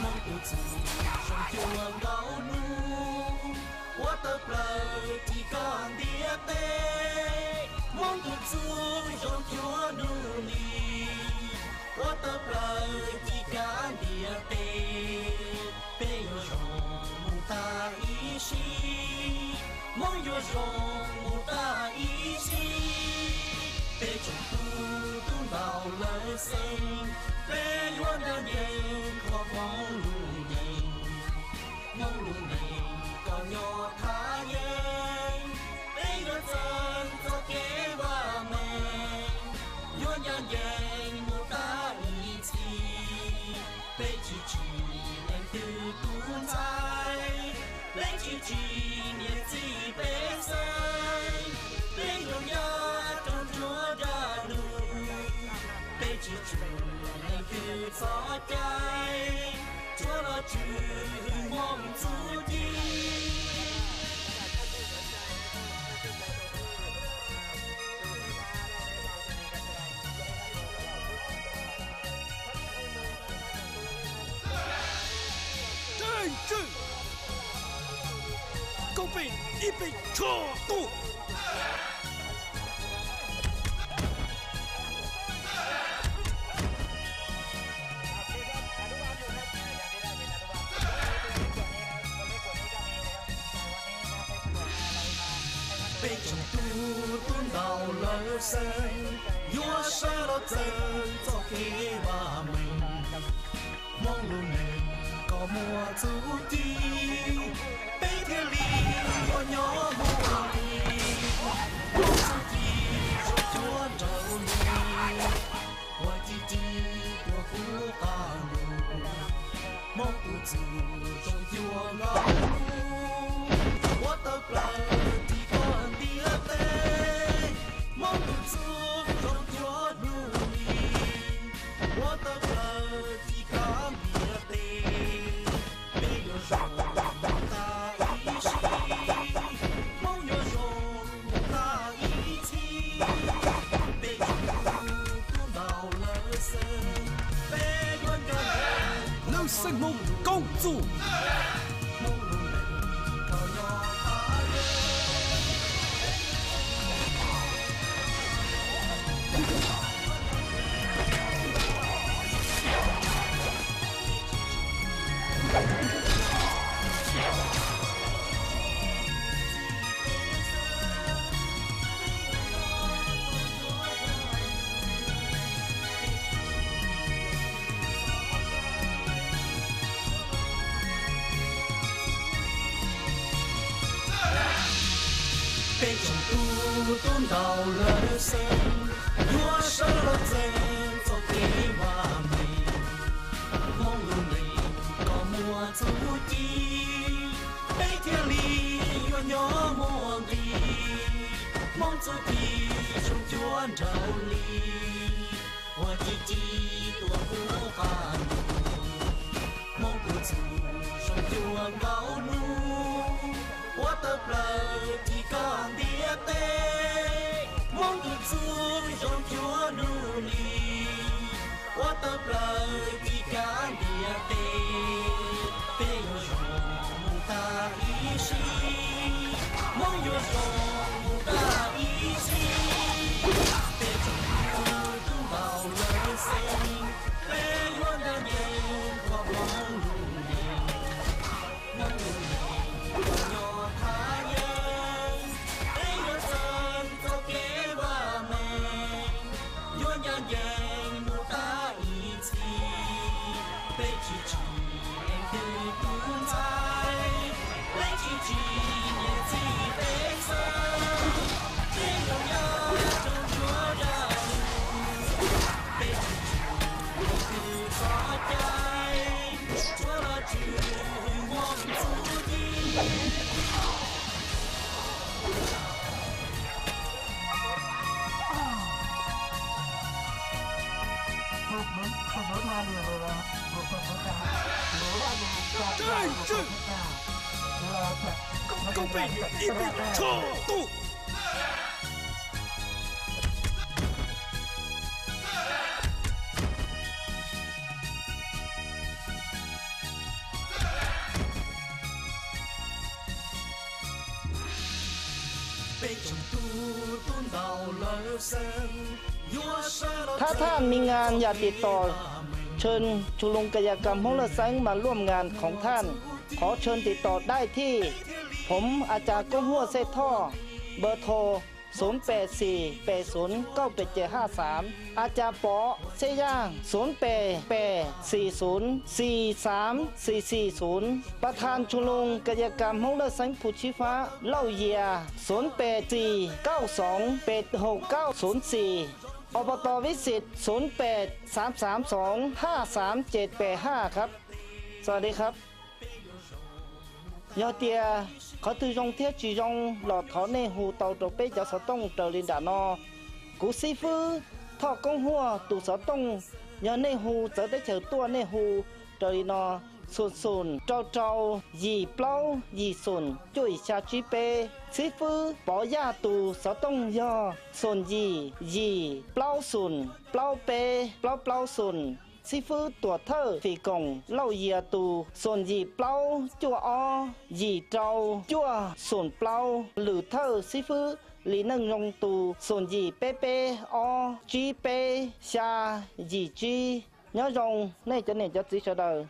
Hmoob tus txwj zoo cuag nkauj hnub, ua tawg plaws ci koj ntiaj teb. Hmoob tus txwj zoo cuag hnub li, ua tawg plaws ci koj ntiaj teb. Peb yuav zoo mus tag ib sim, Hmoob yuav zoo mus tag ib sim. Peb tsoom tub tub ntaus lawv xeeb, peb yuav nrog nce kho Hmoob lub neej. Hmoob lub neej kom nyob thaj yeeb, peb yuav txeeb txoj kev vaj meej, yuav ncaj ncees mus tag ib txhis. Peb tsis tsim leej twg tus ntxhais, peb tsis tsim niam txiv peb xeeb, peb yuav nyob rau nruab nrab ntuj. Peb tsis tsim leej twg txoj cai, tsuav los tswj Hmoob txuj ci. Koob Pej ib peb tsho tuaj. Peb tsoom tub tub ntaus lawv xeeb, yuav sawv los txeeb txoj kev vaj meej. Hmoob lub neej kom muaj txuj ci, peb thiaj li yuav nyob muaj nqis. Hmoob txuj ci zoo cuag nraug li, uas ci ci tuaj puv qab ntuj. Hmoob tus txwj zoo cuag nkauj hnub, ua tawg plaws ci koj ntiaj teb. Hmoob tus txwj zoo cuag hnub li, ua tawg plaws ci koj ntiaj teb. Peb yuav zoo mus tag ib sim, Hmoob yuav zoo mus tag ib txhis. Peb tsoom tub tub ntaus lawv xeeb, peb yuav nrog lawv xeeb Hmoob koob txuj. Peb tsoom tub tub ntaus lawv xeeb, yuav sawv los txeeb txoj kev vaj meej. Hmoob lub neej kom muaj txuj ci, peb thiaj li yuav nyob muaj nqis. Hmoob txuj ci zoo cuag nraug li, uas ci ci tuaj puv qab ntuj. Hmoob tus txwj zoo cuag nkauj hnub, ua tawg plaws ci koj ntiaj teb. Hmoob tus txwj zoo cuag hnub li, ua tawg plaws ci koj ntiaj teb. Peb yuav zoo mus tag ib sim, Hmoob yuav zoo mus tag ib txhis. Peb tsoom tub tub ntaus lawv xeeb, peb yuav nrog nce kho Hmoob lub neej. Hmoob lub neej kom nyob thaj yeeb, peb yuav txeeb txoj kev vaj meej, yuav ncaj ncees mus tag ib txhis. Peb tsis tsim leej twg tus ntxhais, peb tsis tsim niam txiv peb xeeb, peb yuav nyob rau nruab nrab ntuj. Peb tsis tsim leej twg txoj cai, tsuav los tswj Hmoob txuj ci. Koob Pej ib peb tsho tuaj. Thab thaj me ngas yam tim tom tshee tshu loo ka ya ka Hmoob laj xeeb mas luaj ngas khoov thaj, qhov tshee tim tom daij thij, phoov a cas koob huaj xej thoj, npawb thoo xoom pem xim pem xoom kauj pem ceg haj xaam, a cas pov xej yaaj xoom pem pem xim xoom xim xaam xim xim xoom, pa thaj tshu loo ka ya ka Hmoob laj xeeb phu tshib fab Lauj Yias xoom pem xim kauj xoom pem hum kauj xoom xim, o pa to vib xim xoom pem xaam xaam xoom haj xaam ceg pem haj khab. Xas li khab. Yog tias qhov twg zoo thiab tsis zoo los thov nej hu tau rau peb cov xov tooj raws li nram no. Kuv xib fwb Thoj Koob Huaj tus xov tooj, yog nej hu txawv teb chaws tuaj nej hu raws li no: xoom xoom rau rau yim plaub yim xoom cuaj yim xya tsib peb. Xib fwb Pov Yaj tus xov tooj yog xoom yim yim plaub xoom plaub peb plaub plaub xoom. Xib fwb Tuam Thawj Fim Koom Lauj Yias tus xoom yim plaub cuaj ob yim rau cuaj xoom plaub. Lwm thawj xib fwb Lis Neej Zoo tus xoom yim peb peb ob tsib peb xya yim tsib. Nyob zoo nej cov niam cov txiv sawv daws.